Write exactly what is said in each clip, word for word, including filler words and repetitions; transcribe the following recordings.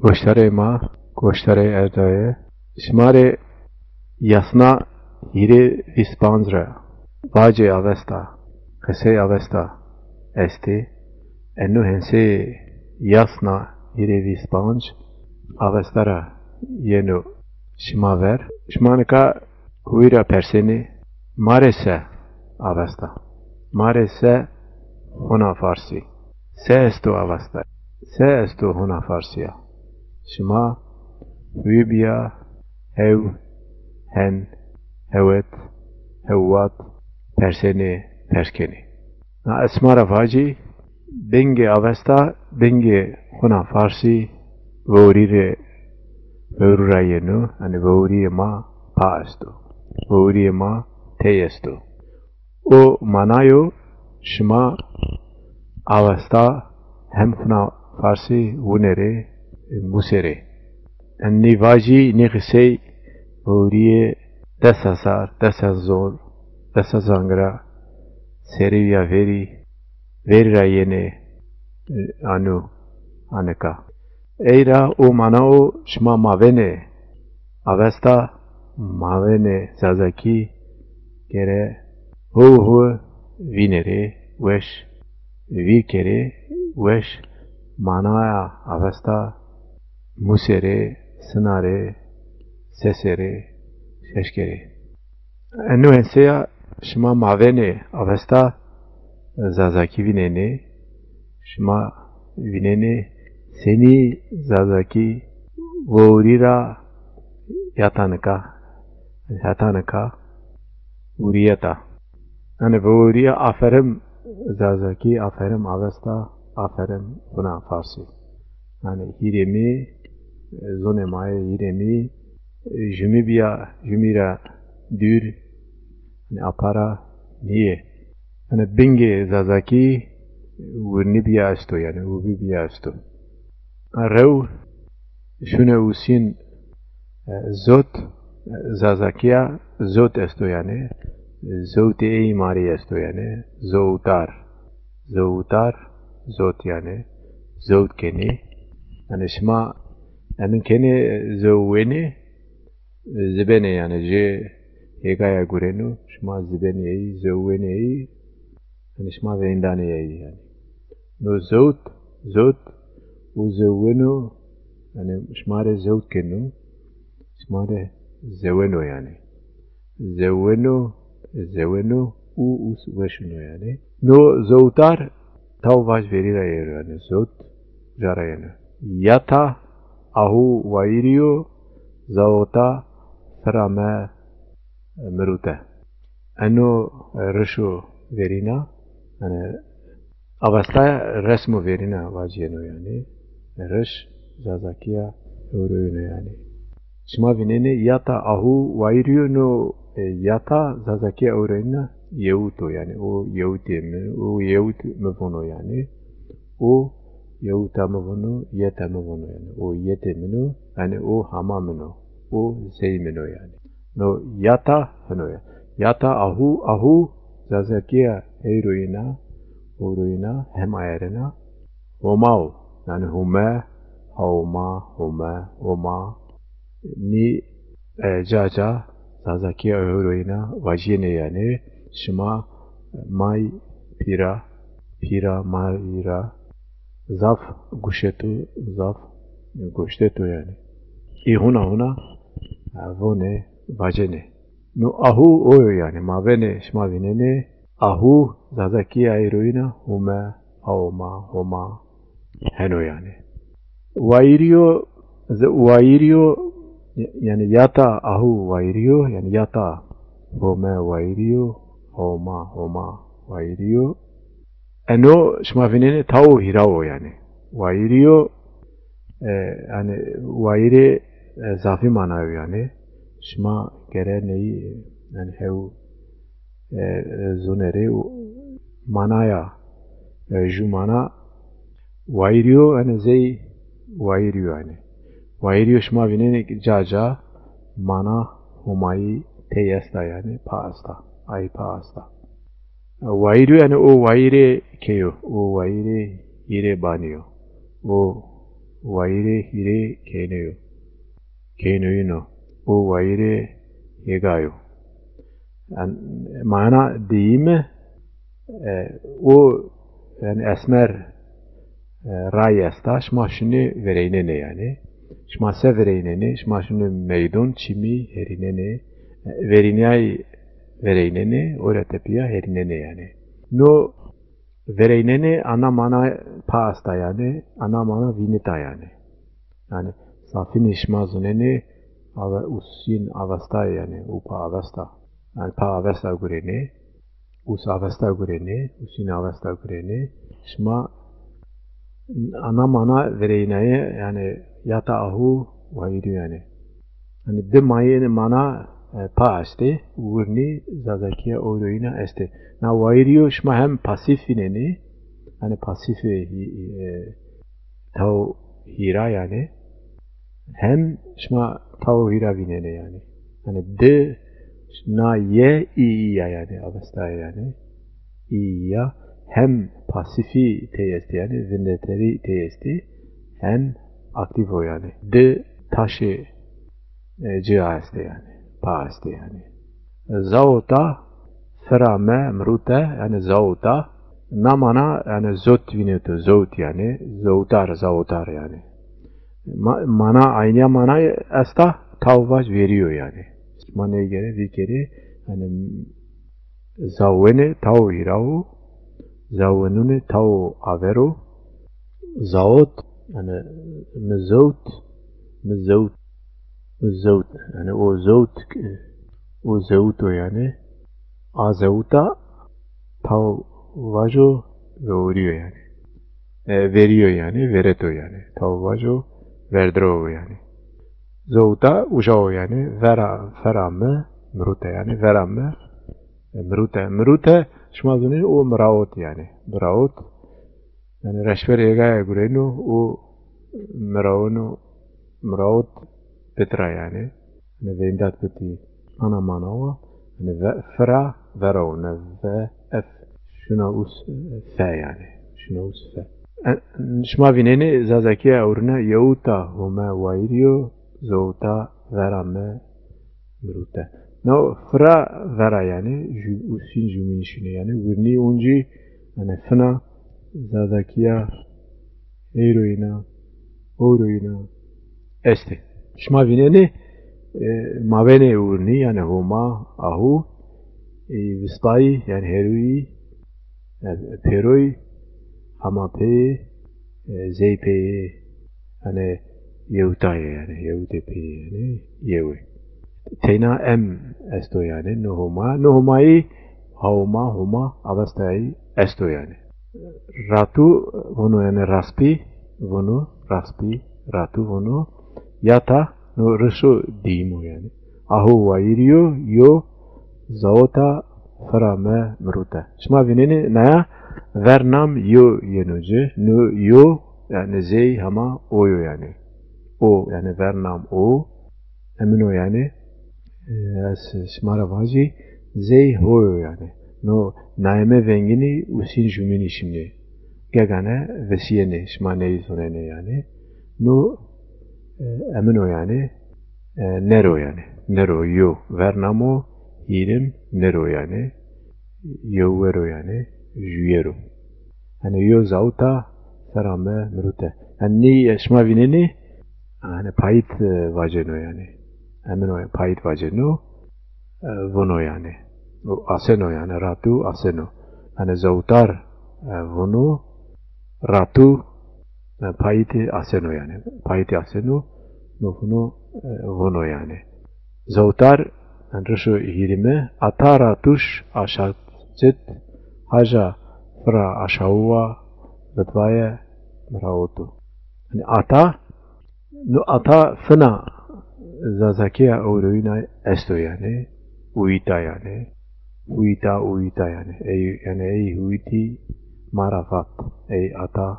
Goştarê ma, goştarê Erdaye, şima rê yasna hîrê vîst panc ra vacê Avesta, qisey Avesta estê. Eno hensê yasna hîrê vîst panc Avesta ra yeno şima ver. Şima nika huy ra persenê, ma rê se Avesta? Ma rê se hona Farsî? Se esto Avesta? Se esto hona Farsîya? Şima huy bîya hew, hen, hewet, hewwat persenê, pers kenê. Na ez şima ra vacî, bingê Avesta, bingê hona Farsî vewrî rê, vewrî ra yeno, yanî vewrîyê ma pa esto. Vewrîyê ma tey esto. O manayo şima Avesta hem hona Farsî winê rê, musê rê. Nî vacî, nî qisey vewrîyê des hezar, des hezar zor, des hezar zangira serî ya verî, verî ra yenê, e, anu, anika. Ey ra o mana o şima mavênê Avesta, mavênê Zazakî gere ho ho vînerê weş, vîr kerê weş manaya Avesta, musê rê, sina rê, sesê rê, şeş kerê. Eno enseya şima mavênê Avesta Zazakî vînenê, şima vînenê senî Zazakî vewrî ra yata nika, heta nika vurîyeta. Yanî vewrîya aferim Zazakî, aferim Avesta, aferim hona Farsî. Yanî hîrê mi, zonê ma yê hîrê mi, jumî bîya, jumî ra dûr, yanî apara nîyê. Yanî bingê Zazakî wirnî bîya esto, yanî ubi bîya esto. Rew şune usîn, e, zot, e, Zazakîya zot esto yanî. Zewtê ey ma rê esto yanî. Zowtar. Zowtar, zot yanî. Zewt kenî. Yanî şima emin kenê zewwenî, e, zibenê yanî jê hêgaya gureno. Şima zibenê ey, zewwenê ey, yanî şima veyndane yayî yanî. No zewt, zewt û zeweno, yanî şima rê zewt keno, şima rê zeweno yanî. Zeweno, zeweno û û weşino yanî. No zewtar taw vaj verî ra yero yanî, zewt uca ra yeno. Yata ahu wayîrî yo, zawota firame mirute. Eno rişo verîna, yanî Avestaya resmo verîna vacîyeno yanî. Riş Zazakîya ewroyîno yanî. Şima vînenê yata ahu wayîrî yo, no, e, yata Zazakîya ewroyîna yewt o yanî. O yewtê mi, o yewt mi vono yanî. O yewta mi vono, yeta mi vono yanî. O yetê min o, yanî o hama min o. O zey min o yanî. No yata hino ya. Yata ahu, ahu Zazakîya eyroyîna, ewroyîna, hem ayerena Homa o. Yanî Home, Haoma, Home, Homa. Nî, e, ca ca Zazakîya ewroyîna vacîyêne yanî. Şima may pîra, pîra may ra zaf guşeto, zaf goşteto yanî. Î hona hona, e, vonê, vacênê. No ahu o yo yanî, mavênê şima vînenê, ahu Zazakîya eyroyîna Home, Haoma, Homa heno yanî. Wayîrî yo, ze-, wayîrî yo, yanî yata ahu wayîrî yo, yanî yata Home wayîrî yo, Haoma, Homa wayîrî yo. Eno şima vînenê tawo hîra wo yanî. Wayîrî yo, e, yanî wayîrê, e, zafî mana yo yanî. Şima gere neyî, yanî hew, e, e, zonê rê û manaya, e, ju mana wayîrî yo, yanî zey wayîrî yo yanî. Wayîrî yo şima vînenê ca ca mana Homayî tey esta yanî, pa esta. Ay pa esta. Wayîrî yo, yanî o wayîrê key o, o wayîrê hîrê banî yo. O wayîrê hîrê keyno yo. Keynoyîn o. O wayîrê hêga yo. Yanî, mana deyîme, e, o, yanî, esmer, e, ray esta, şima şinê vereynenê yanî. Şima se vereynenê, şima şinê meydon, çimî herînenê, e, verînîyay vereynenê, o ra tepîya herînenê yanî. No vereynenê ana mana pa esta yanî, ana mana vînita yanî. Yanî safînî şima zunenê, ave-, usîn avesta yanî, u pa avesta. Yanî pa avesta gurenê, us avesta gurenê, usîn avesta gurenê. Şima ana mana vereynaye yanî, yata ahu wayîrî yanî. Yanî di mayên mana, e, pa estê, wirnî Zazakîya ewroyîna estê. Na wayîrî yo şima hem pasîf vînenê, yanî pasîfê hî-, e, taw hîra yanî. Hem şima taw hîra vînenê yanî. Yanî di na ye î î ya yanî, avesta ya yanî. Î î ya hem pasîfî tey estê yanî, vindeterî tey estê, hem aktîf o yanî. Di taşê, e, ci a estê yanî, pa estê yanî. Zawota, fira me, mirute, yanî zawota. Na mana, yanî zot vîneto, zowt yanî, zowtar, zawotar yanî. Ma-, mana, aynîya mana esta, taw vac verî yo yanî. Ma ney gere, vî kerê, yanî, zawenê taw hîra wo, zawenunê taw aver o, zawot, yanî, mi zewt, mi zewt, mi zewt, yanî o zewt, o zewt o yanî, a zewta taw vajo veorîyo yanî. E, verîyo yanî, vereto yanî. Taw vajo verdiro yanî. Zewta uja o yanî, vera, fera mi, mirute yanî, vera mi, e, mirute. Mirute, şima zunî o mirawot yanî. Mirawot, yanî reşver êgaya gureno, o miraweno, mirawot pitra yanî. Yanî veyndad pitî ana mana wa. Yanî ve-, fira vera o, ne ve ef. Şuna us, e, fe yanî. Şuna us fe. E, şima vînenê Zazakîya ewrina yewta home wayîrî yo, zewta vera mi mirute. No fira vera yanî, jü-, usîn jumîn şinê yanî, wirnî uncî, yanî fina Zazakîya eyroyîna, ewroyîna estê. Şima vînenê, e, mabênê wirnî, yanî Homa, Ahu, e, Vistayî, yanî Herûyî, e, Pêroyî, hema peyê, e, zey peyê, yanî yewtayê, yanî yewtê peyê, yanî yewê. Teyna em esto yanî, no Homa. No Homayî, Haoma, Homa, Avestayî esto yanî. Ratu vono yanî raspî, vono raspî, ratu vono. Yata, no rişo dîyim o yanî. Aho wayîrî yo, yo, zawota fira mi mirute. Şima vînenê naya vernam yo yeno ci. No yo, yanî zey hema o yo yanî. O, yanî vernam o. Emin o yanî, e, ez şima ra vajî, zey ho yo yanî. No naeme vengînî usîn jumînî şinê. Gegane vesîyenê, şima ney zonenê yanî. No, e, emin o yanî, e, nero yanî. Nero yo, vernamo hîrim nero yanî. Yewero yanî, juyero. Yanî yo zawta fera mi mirute. Yanî ney şima vînenê, yanî payît, e, vaceno yanî. Emin o payît vaceno, e, vono yanî. O aseno yanî, ratu aseno. Yanî zewtar, e, vono, ratu, e, payîtî aseno yanî. Payîtî aseno, no vono, e, vono yanî. Zewtar, yanî rişo hîrime, ata ratuş aşağı cit, haja fira aşağı wa, vidvaye mirawotu. Yanî ata, no ata fina Zazakîya ewroyîna esto yanî, uyita yanî, uyita, uyita yanî. Ey, yanî ey huyitî ma ra vat, ey ata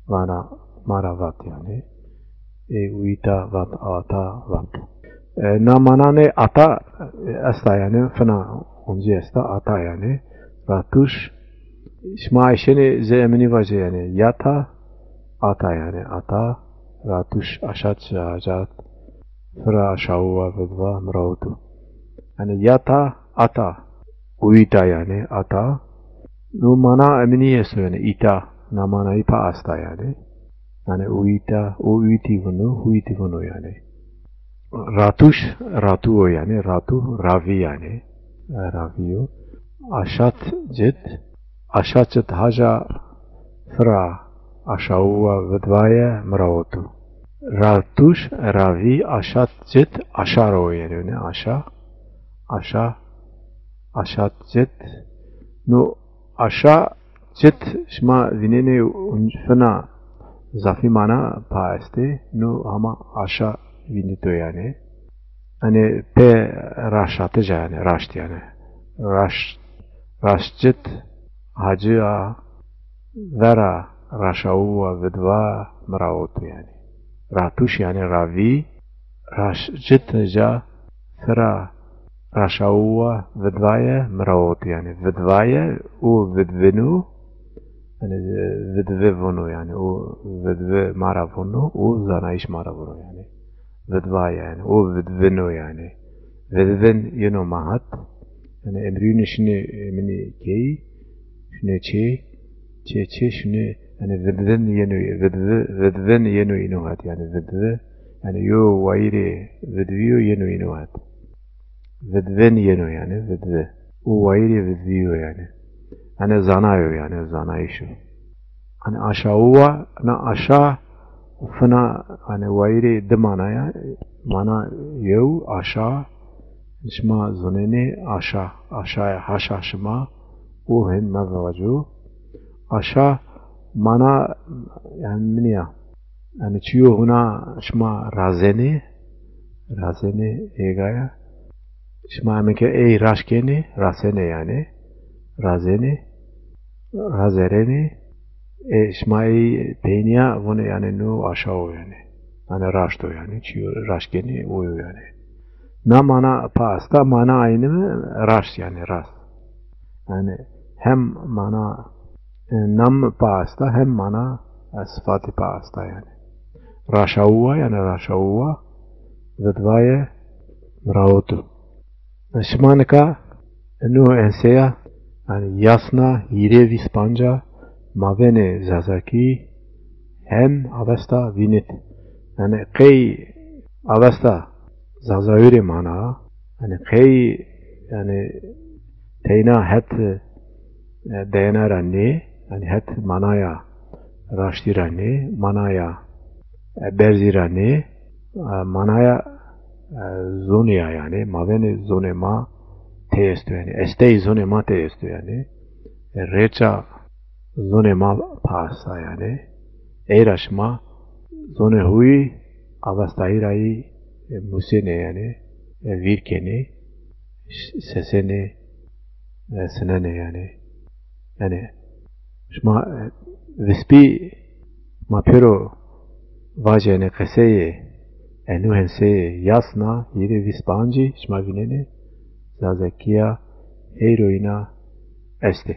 vana ma ra vat yanî. Ey uyita vat, ata vat. E, na mananê ata, e, esta yanî, fina oncî esta, ata yanî. Ratuş, şima eşenê zê eminî vajê yanî, yata, ata yanî, ata, Ratuş aşat şi hacat, fira aşawuwa vidva mirawutu. Yanî yata, ata, uyita yanî ata. No mana eminî esto yanî îta, na manayî pa asta yanî. Yanî uyita, o uyitî vunu, huyitî vunu yanî. Ratuş, ratuo yanî, ratu, ravi yanî. E, raviyo. Aşat cit, aşat cit haca fira aşawuwa vidvaye mirawotu. Ratuş, ravi, aşat cit, aşa ro yanî, yanî aşa, aşa, aşat cit. No aşa cit şima vînenê fina zafî mana pa estê, no hama aşa vînito yanî. Yanî pê raşatica yanî, raşt yanî. Raş, raşt cit hacî a vera raşawuwa vidva mirawot yanî. Ratuş yanî ravî, raşt cit ca fira raşawuwa vidvaye mirawot yanî. Vidvaye û vidvinu, yanî vidvi vunu yanî, o vidvi ma ra vunu, o zanayîş ma ra vunu yanî. Vidva yanî, o vidvinu yanî. Vidvin yeno ma hat. Yanî emrî nişinê minî key, şinê çê, çê, çê şinê, yanî vidvin yeno, vidvi, vidvin yeno ino hat yanî vidvi. Yanî yo wayîrê vidviyo yeno ino hat. Vidvin yeno yanî, vidvi. O wayîrê vidviyo yanî. Yanî zanayo yanî, zanayîşo. Yanî aşawuwa, na aşa, fina, yanî wayîrê di manaya, mana yew, aşa, şima zonenê aşa, aşa, haşa şima, o hin mevaco. Aşa mana, yanî minî ya. Yanî çiyo huna şima razenê, razenê êgaya. Şima emeke ey raş kenê, rasenê yanî. Razenê, razerenê. E, şima ey peynîya vonê yanî no aşa o yanî. Yanî raşt o yanî, çiyo raş kenê o yo yanî. Na mana pa asta, mana aynî mi? Raşt yanî, rast. Yanî hem mana, e, nam pa asta, hem mana, e, sifatî pa asta yanî. Raşawuwa yanî raşawuwa, vidvaye mirawotu. Şima nika eno enseya, yanî yasna hîrê vîst panca mavênê zazakî hem Avesta vînit. Yanî qey Avesta Zazayû rê mana, yanî qey, yanî teyna het, e, D N A ra nê, yanî het manaya raştî ra nê, manaya, e, berzî ra nê, e, manaya, e, zonî ya yanî, mavênê zonê ma tey esto yanî, estey zonê ma tey esto yanî. E, rêça zonê ma pa asta yanî. Ey ra şima zonê huyî Avestayî ra yî, e, musênê yanî, e, vîr kenê, ş-, sesenê, e, sinenê yanî. Yanî şima, e, vispî ma pêro vajî yanî qeseyê eno henseyê yasna hîrê vîst pancî şima vînenê zazakîya heyro îna estê.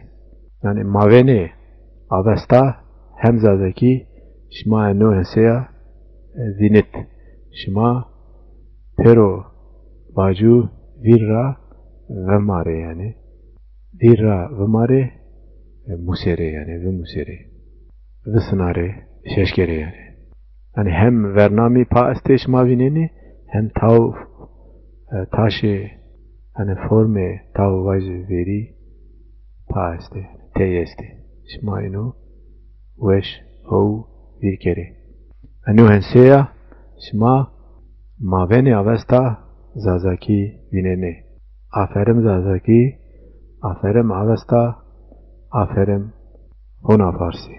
Yanî mavênê Avesta hem zazakî şima eno henseya, e, vînit. Şima pêro vacû vîr ra vimarê yanî. Vîr ra vimarê, e, musêrê yanî, vimusêrê. Visinarê, şeşkerê yanî. Yanî hem vernamî pa estê şima vînenî, hem taw, e, taşê, yanî formê taw vajî verî pa estê, tey estê. Şima ino weş, how vîr kerê. Eno henseya şima mavênê Avesta zazakî vînenê. Aferim zazakî, aferim Avesta, aferim hona farsî.